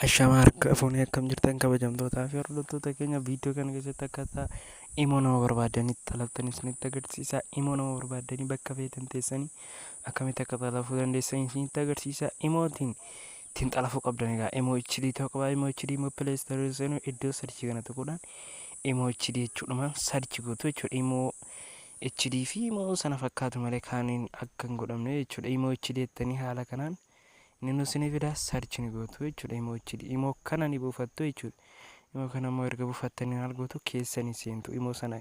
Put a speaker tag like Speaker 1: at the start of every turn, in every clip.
Speaker 1: Ashamaa, harka fuunee, akkam jirtan kabajamtootaa fi hordoftoota keenya? Viidiyoo kana keessatti akkaataa imo nama barbaadanitti xalaftan isinitti agarsiisa. Imo nama barbaadanii bakka feetan teessanii akkamitti akka xalafuu dandeessan isinitti agarsiisa. Imootiin ittiin xalafuu qabdan egaa imo HD ta'uu qaba. Imo HD immoo Play Store seenuu, iddoo search kana tuquudhaan imo HD jechuudhumaan search gootu jechuudha. Imo HD fi imo sana fakkaatu malee kaaniin akka hin godhamne jechuudha. Imo HD jettanii haala kanaan inni nu isinii fida, search ni gootu jechuudha. Imo HD, imo kana ni buufattu jechuudha. Imo kana immoo erga buufattanii maal gootu? Keessa ni seentu. Imo sana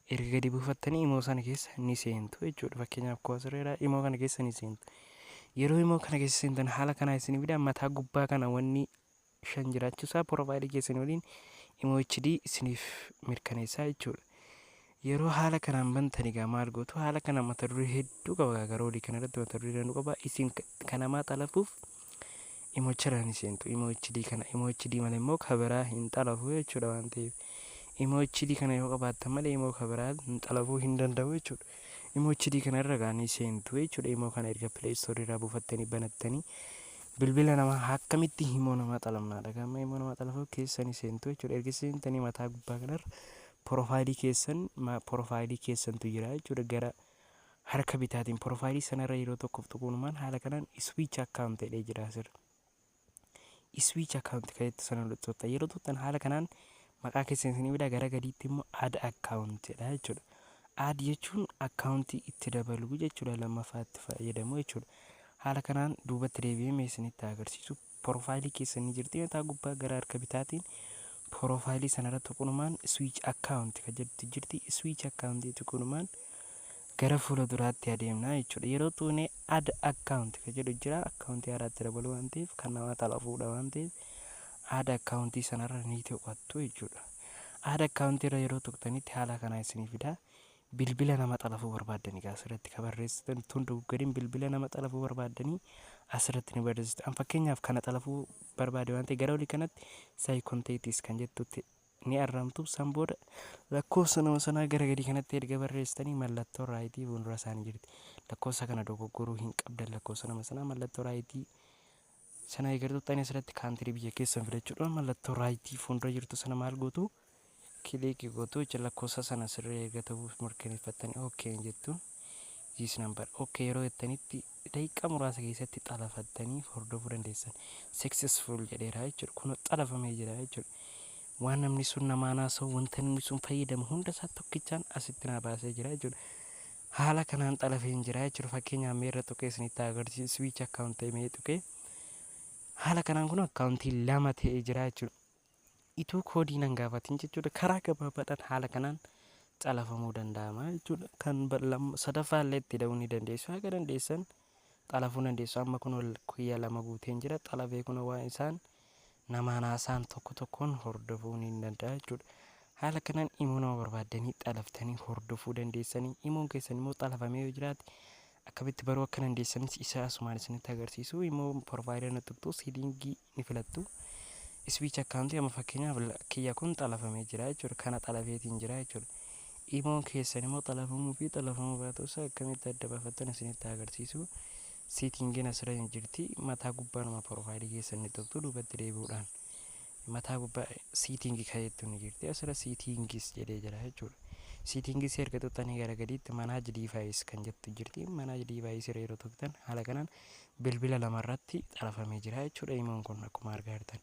Speaker 1: erga gadi buufattanii imo sana keessa ni seentu jechuudha. Fakkeenyaaf koo asirra imo kana keessa ni seentu. Yeroo imo kana keessa seentan haala kanaa isinii fida. Mataa gubbaa kana wanni shan jiraachuusaa profile keessanii waliin imo HD isiniif mirkaneessaa jechuudha. Yeroo haala kanaan bantan egaa maal gootu? Haala kana mata duree hedduu qaba. Gara olii kanarratti mata duree danuu qaba. Isin kanamaa xalafuuf imocharraa ni seentu. Imo HD kana, imo HD malee immoo kabiraa hin xalafu jechuudha. Waan ta'eef imo HD kana yoo qabaattan malee imo kabiraa hin xalafuu hin danda'u jechuudha. Imo HD kana irra gaa ni seentu jechuudha. Imo kana erga Play Store irraa buufattanii banattanii, bilbila namaa akkamitti imo namaa xalafnaadha. Gama imo namaa xalafuuf keessa ni seentu jechuudha. Erga seentanii mataa gubbaa kanarra profile keessan, profile keessantu jira jechuudha. Gara harka bitaatiin profile sanarra yeroo tokkoof tuquunumaan haala kanaan switch account jedhee jira asirra. Switch account kan jettu sana tuqxa. Yeroo tuqxan haala kanaan maqaa keessan isinii fida. Gara gadiitti immoo add account jedha jechuudha. Add jechuun akkaawuntii itti dabaluu jechuudha, lammaffaatti fayyadamu jechuudha. Haala kanaan duubatti deebi'ee mee isinitti agarsiisu. Profile keessan ni jirti mataa gubbaa gara harka bitaatiin. Profile sanarra tuqunumaan switch account kan jettu jirti. Switch account tuqunumaan gara fuula duraatti adeemna jechuudha. Yeroo tuqne add account kan jedhu jira. Akkaawuntii haaraatti dabaluu waan ta'eef, kan namaa xalafuudha waan ta'eef, add akkaawuntii sanarra ni tuqattu jechuudha. Add akkaawuntii irra yeroo tuqxanitti haala kanaa isinii fida. Bilbila nama xalafuu barbaaddanii egaa asirratti kan barreessitan tun dogoggoriin, bilbila nama xalafuu barbaaddanii asirratti ni barreessitu. An fakkeenyaaf kana xalafuu barbaade waan ta'eef, gara olii kanatti say contacts kan jettutti ni arramtu. San booda lakkoofsa nama sanaa gara gadii kanatti erga barreessitanii, mallattoo right fuuldura isaanii jirti. Lakkoofsa kana dogoggoruu hin qabdan. Lakkoofsa nama sanaa mallattoo right sana eega tuqxanii, asirratti country biyya keessan filachuudhaan mallattoo right fuuldura jirtu sana maal gootu? Click gootu jechuudha. Lakkoofsa sana sirrii erga ta'uu mirkaneeffattanii okay jettu. This number okay yeroo jettanitti daqiiqaa muraasa keessatti xalafattanii hordofuu dandeessan. Successful jedheera jechuudha. Kun xalafamee jira jechuudha. Waan namni sun namaan haasa'u, wanta namni sun fayyadamu hunda isaa tokkichaan asitti naa baasee jira jechuudha. Haala kanaan xalafeen jira jechuudha. Fakkeenyaaf mee irra tuqee isinitti agarsiisu. Switch account mee tuqee haala kanaan kun akkaawuntii lama ta'ee jira jechuudha. Ituu koodii nan gaafatin jechuudha. Karaa gabaabaadhaan haala kanaan xalafamuu danda'ama jechuudha. Kan sadaffaa illee itti da'uu ni dandeessu. Haga dandeessan xalafuu dandeessu. Amma kun guyyaa 2 guuteen jira. Xalafee kun waan isaan namaan haasa'an tokko tokkoon hordofuu ni danda'a jechuudha. Haala kanaan imoo nama barbaaddanii xalaftanii hordofuu dandeessanii. Imoon keessan immoo xalafamee yoo jiraate akkamitti baruu akka dandeessanis isa asumaan isinitti agarsiisu. Immoo profile ni tuqxu, setting ni filattu. Switch account, amma fakkeenyaaf kiyya kun xalafamee jira jechuudha. Kana xalafeetiin jira jechuudha. Imoon keessan immoo xalafamuu fi xalafamuu baatu isaa akkamitti adda baafattan isinitti agarsiisu. Settingiin asirra hin jirti. Mataa gubbaanuma profile keessan ni tuqxu. Duubatti deebi'uudhaan mataa gubbaa setting kan jettu ni jirti. Asirra settings jedhee jira jechuudha. Settings erga tuqxanii gara gadiitti manage device kan jettu jirti. Manage device irra yeroo tuqxan haala kanaan bilbila lamarratti xalafamee jira jechuudha. Imoon kun akkuma argaa jirtan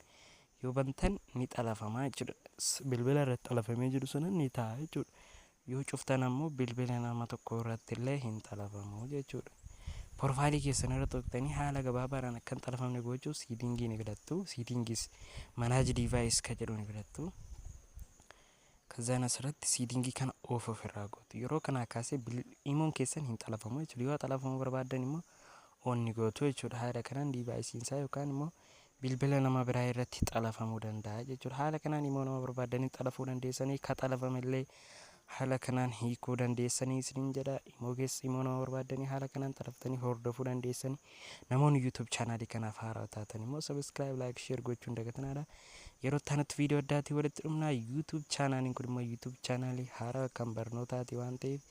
Speaker 1: yoo bantan ni xalafamaa jechuudha. Bilbila irratti xalafamee jiru sana ni ta'a jechuudha. Yoo cuftan ammoo bilbila nama tokko irratti illee hin xalafamu jechuudha. Profile keessan irra tuqxanii haala gabaabaadhaan akka hin xalafamne gochuuf setting ni filattu. Settings manage device kan jedhu ni filattu. Kazaan asirratti setting kana off ofirraa gootu. Yeroo kanaa kaasee imoon keessan hin xalafamu jechuudha. Yoo xalafamuu barbaaddan immoo on ni gootu jechuudha. Haala kanaan deviceiin isaa yookaan immoo bilbila nama biraa irratti xalafamuu danda'a jechuudha. Haala kanaan immoo nama barbaaddanii xalafuu dandeessanii, ka xalafame illee haala kanaan hiikuu dandeessanii isiniin jedha. Imoo keessa imoo nama barbaaddanii haala kanaan xalaftanii hordofuu dandeessanii. Namoonni YouTube channel kanaaf haaraa taatan immoo subscribe, like, share gochuun dagatanaadha. Yeroo itti viidiyoo addaatii walitti dhumnaa. YouTube channeliin kun immoo YouTube channel haaraa kan barnootaati waan ta'eef,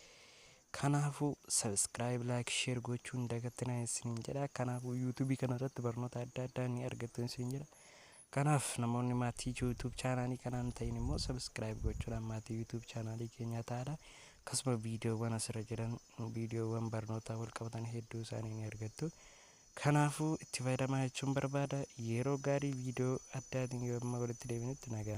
Speaker 1: kanaafuu subscribe, like, share gochuun dagatinaa isiniin jedha. Kanaafuu YouTube kana irratti barnoota adda addaa ni argattu isiniin jedha. Kanaaf namoonni maatii YouTube chaanaalii kanaan ta'in immoo subscribe gochuudhaan maatii YouTube chaanaalii keenyaa ta'aadha. Akkasuma viidiyoowwan asirra jiran, viidiyoowwan barnootaa wal qabatan hedduu isaanii ni argattu. Kanaafuu itti fayyadamaa jechuun barbaada. Yeroo gaarii, viidiyoo addaatiin yoo amma walitti deebinutti nagaa.